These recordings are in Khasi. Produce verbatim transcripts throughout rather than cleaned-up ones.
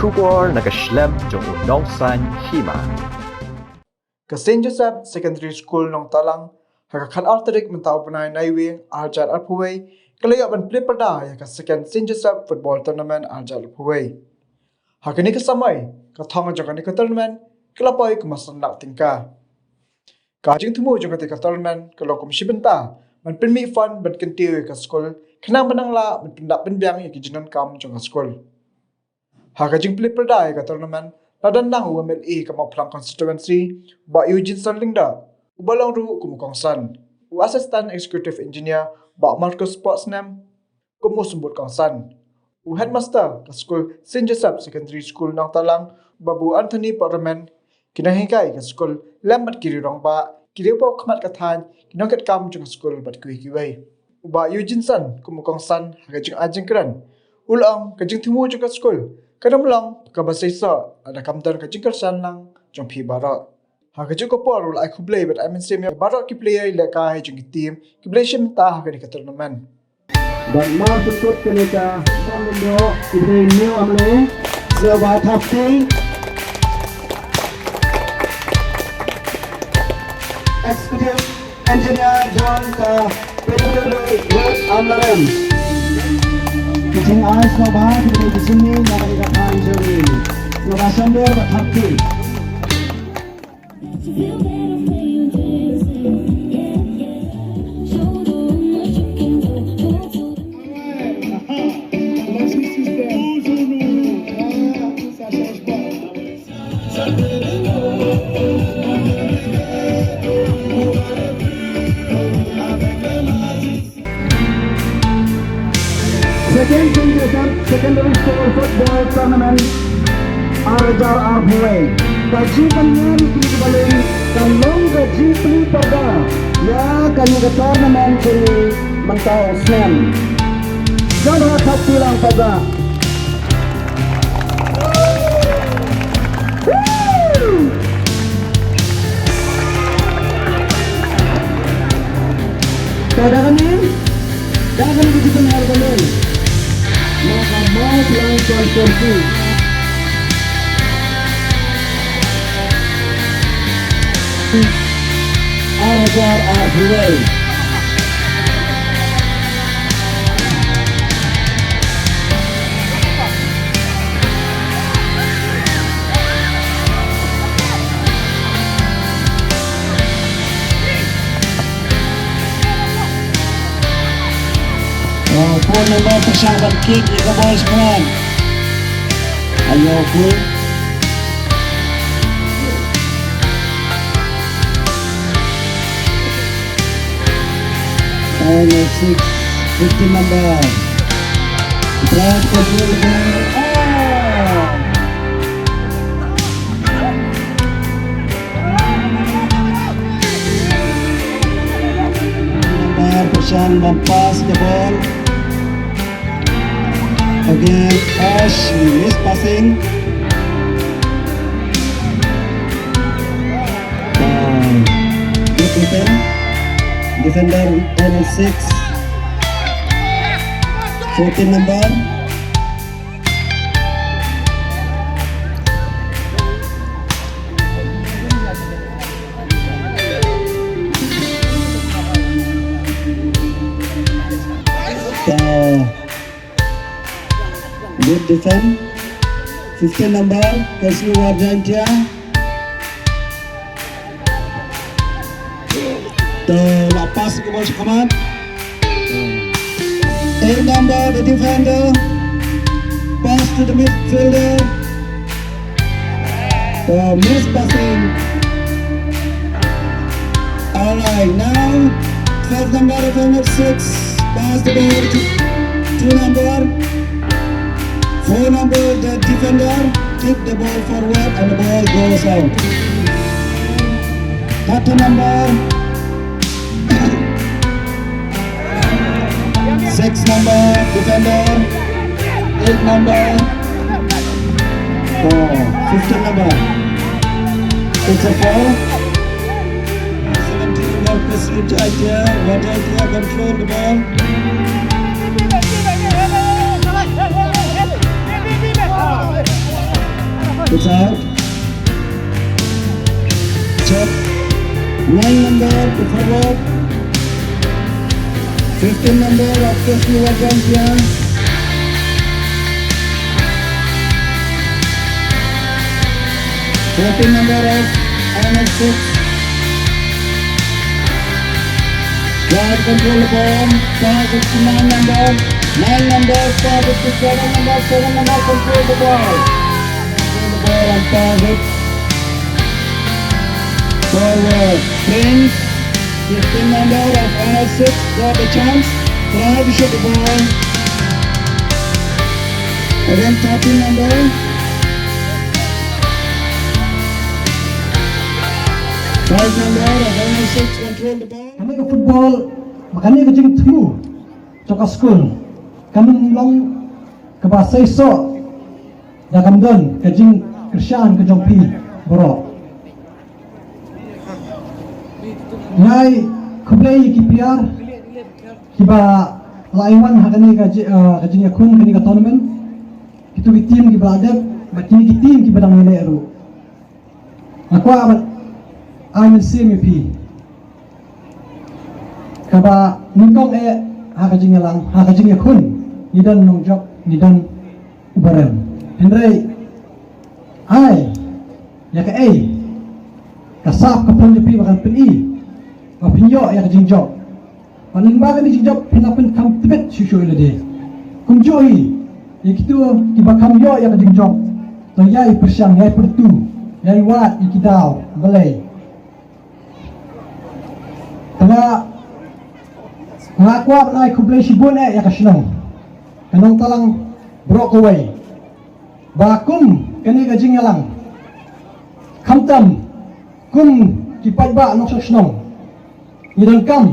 Khubor na ka shlem jong u Nongsaiñ Hima. Ka Saint Joseph Secondary School Nongtalang, ha ka khatar tarik mynta u bnai Naiwieng arhajar arphew wei, ka la ïoh ban plie pyrda ïa ka Second Saint Joseph Football Tournament arhajar arphew wei. Ha kane ka samoi, ka thong jong kane ka tournament ka la poi kumba san lak tyngka. Ka jingthmu jong kata ka tournament ka long kum shi bynta ban pynmih fund ban kyntiew ïa ka skul, khnang ban nang lah ban pyndap pynbiang ïa ki jingdonkam jong ka skul. Ha ka jingplie pyrda ïa ka tournament la don nang u MLA ka Mawphlang constituency, Bah Eugene San Lyngdoh, uba long ruh kum u kongsan, u Assistant Executive Engineer, Bah Marcus Pottsnem, kum u symbud kongsan, u headmaster ka skul Saint Joseph Secondary School Nongtalang, Babu Anthony Poramen, ki nonghikai ka skul lem bad ki riew rangbah, ki riew paw khmat ka thaiñ, ki nongkitkam jong ka skul bad kiwei kiwei. U Bah Eugene San kum u kongsan ha ka jingai jingkren u la ong ka jingthmu jong ka skul kan ym long kaba seisoh lada kam don ka jingkyrshan lang jong phi baroh. Ha kajuh ka por u la ai khublei bad ai mynsiem ïa baroh ki player ïalehkai jong ki team kiba la shim bynta ha kane ka tournament. Bad mar shu kut kane ka song, ïa u dei u MLA, ïa u Bah Thapti. Executive Engineer jong ka PWD Road Amlarem. Ki jingai sngewbha ki dei ki jingmih na ka thaiñ jong ngi. Sngewbha shon dur Bah Thapti. Second Saint Joseph Secondary School Football Tournament arhajar arphew wei. Ka jingpynïar ïa kine ki baloh kan long ka jingplie pyrda ïa kane ka tournament jong ngi mynta u snem. Jan ha thap tilang pyrda. Te da kane, da kane ka jingpynhar balloon na ka Mawphlang constituency. Arhajar arphew wei. Oh, phone number pyrshang ban kick ïa ka ball squad. Ayo, cool. Five oh six, fifteen number. Brad Kajol. Oh! Number, Prashant, long pass the ball. Again, Ash, miss passing. Uh, good defend. Defender, N S six. Fourteen number. Uh, good defend. Fifteen number, Kasnu Warjaintia. To la pass ka ball sha khmat. Eight number, the defender. Pass to the midfielder. To miss passing. All right, now twelve number, defender six. Pass the ball to two number. Four number, the defender, kick the ball forward and the ball goes out. Thirty number, six number, defender, eight number, oh, fifteen number. It's a foul. Seventeen number, Chris Jaitia, Jaitia control the ball. It's out. Check. Nine number to forward. Fifteen number of Krishnyu Warjam Pia. Fourteen number of N S six. Try to control the ball. Pass it to nine number. Nine number. Pass it to seven number. Seven number. Control the ball. Control the ball and pass it. Forward. Prince. Fifteen number of N S six. Got the chance. Try to shoot the ball. Again, thirteen number. Five number of N S six. Control the ball. Kane ka football, ba kane ka jingthmu jong ka skul, kam long kaba seisoh da kam don ka jingkyrshan ka jong phi baroh. Ngai khublei ïa ki player kiba la ai wan ha kane ka ji-, ah, ka jingïakhun kane ka tournament. Kitu ki team kiba la dep, bad kine ki team kiba dang ïaleh ruh. Nga kwah ban ai mynsiem ïa phi kaba nyngkong eh ha ka jingïalang, ha ka jingïakhun, ngi don nongjop, ngi don u barem. Hynrei ai ïa kaei ka sap ka pun jong phi ba kan pyni ba phin ïoh ïa ka jingjop. Ba lyngba kane ka jingjop phin nang pynkham tbit shuh shuh ïa lade. Kumjuh hi ïa kito kiba kham ïoh ïa ka jingjop, to ïai pyrshang, ïai pyrtu, ïai wad ïa ki daw balei. Te nga, nga kwah ban ai khublei shibun eh ïa ka shnong, ka Nongtalang baroh kawei. Ba kum kane ka jingïalang, khamtam kum ki paidbah nongshong shnong, ngi donkam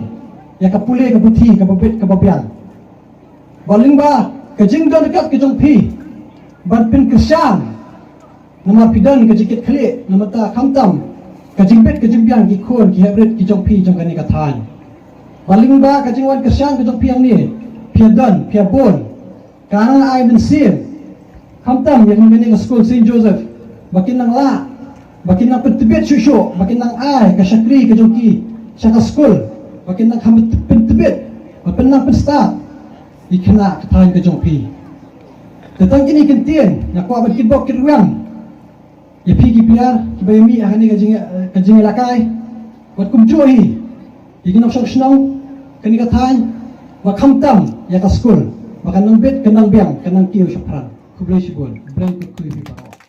ïa ka pule ka puthi kaba bit kaba biang. Ba lyngba ka jingdon ryngkat ka jong phi ban pynkyrshan, namar phi don ka jingkit khlieh, namar ta khamtam ka jingbit ka jingbiang ki khun ki hynriew ki jong phi jong kane ka thaiñ. Ba lyngba ka jingwan kyrshan ka jong phi hangne, phi ïa don, phi ïa bun. Ka nang ai mynsiem khamtam ïa kane ka skul Saint Joseph, ba kin nang lah, ba kin nang pyntbit shuh shuh, ba kin nang ai ka shakri ka jong ki sha ka skul, ba kin nang kham pyntbit, ba kin nang pynstad ïa kane ka thaiñ ka jong phi. Te tang kine ki ktien nga kwah ban kitbok kitrwiang ïa phi ki player kiba ïa mih ha kane ka jing, ka jingïalehkai. Bad kumjuh hi ïa ki nongshong shnong kane ka thaiñ, bad khamtam ïa ka skul, ba kan nang bit, kan nang biang, kan nang kiew shaphrang. Khublei shibun. Blei kyrkhu ïa phi baroh.